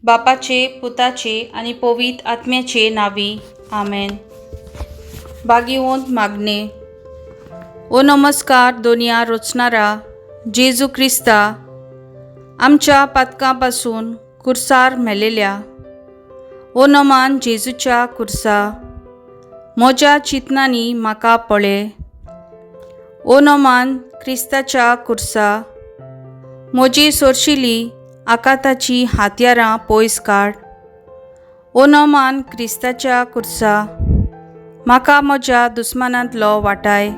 बापाचे, पुताचे आनी पवित्र आत्म्याचे नांवी, आमेन. भाग्यवंत मागणें. ओ नमस्कार दोनया रचणारा जेजू क्रिस्ता, आमच्या पातकां पासून कुर्सार मेलेल्या ओ नमान जेजूच्या कुर्सा, म्हज्या चिंतनांनी म्हाका पळय. ओ नमान क्रिस्ताच्या कुर्सा, म्हजी सोरशिली आकांताचीं हातयारां पयस काड. ओ नमान क्रिस्ताच्या कुर्सा, म्हाका म्हज्या दुस्मानांतलो वाटाय.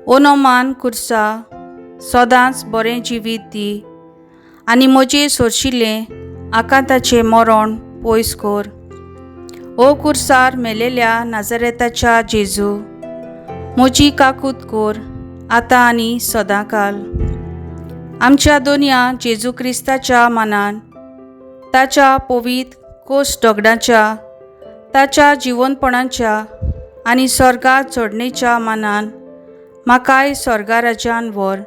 ओ नमान कुर्सा, सदांच बरें जिवीत दी आनी म्हजें सोरशिल्लें आकांताचें मरण पयस कर. ओ कुर्सार मेलेल्या नाजरेताच्या जेजू, म्हजी काकूत कर आतां आनी सदांकाल. आमच्या दोनया जेजू क्रिस्ताच्या मानान, ताच्या पवित्र कोश दगडाच्या, ताच्या जिवनपणाच्या आनी स्वर्गार चडणेच्या मानान म्हाकाय स्वर्गाराज्यान व्हर.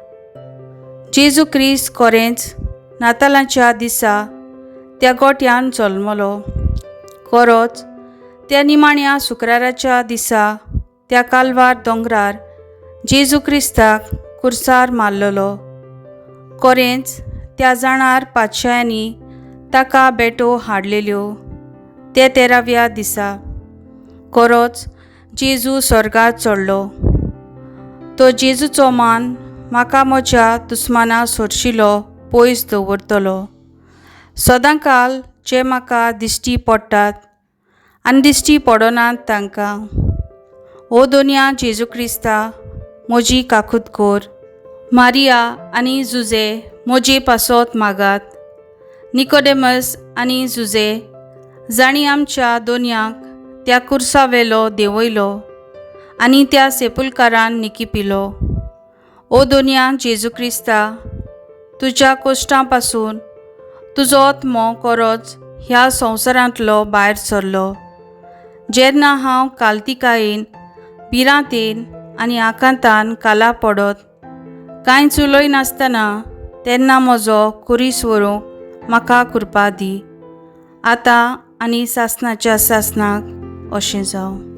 जेजू क्रिस्त खरेंच नातालांच्या दिसा त्या गोठ्यान जल्मलो. खरोच त्या निमाण्या शुक्राराच्या दिसा त्या कालवार दोंगरार जेजू क्रिस्ताक कुर्सार मारलेलो. खरेंच त्या जाणार पातशायांनी ताका बेटो हाडलेल्यो ते तेराव्या दिसा. खरोच जेजू स्वर्गार चडलो. तो जेजूचो मान म्हाका म्हज्या दुस्माना सोरशिलो पयस दवरतलो. सदांकाल जे म्हाका दिश्टी पडटात आनी दिश्टी पडनात तांकां. ओ दोनया जेजू क्रिस्ता, म्हजी काकूत कर. मारिया आनी जुजे म्हजे पासत मागात. निकोडेमस आनी जुजे जांणी आमच्या दोनयाक त्या कुर्सावेलो देंवयलो आनी त्या सेपुलकारान निकिपिलो. ओ दोनया जेजू क्रिस्ता, तुज्या कोश्टां पासून तुजो आत्मो खरोच ह्या संवसारांतलो भायर सरलो. जेन्ना हांव कालतिकायेन, भिरांतेन आनी आकांतान काला पडत कांयच उलयनासतना, तेन्ना म्हजो कुरीस व्हरूंक म्हाका कृपा दी, आतां आनी सासणाच्या सासणाक. अशें जावं.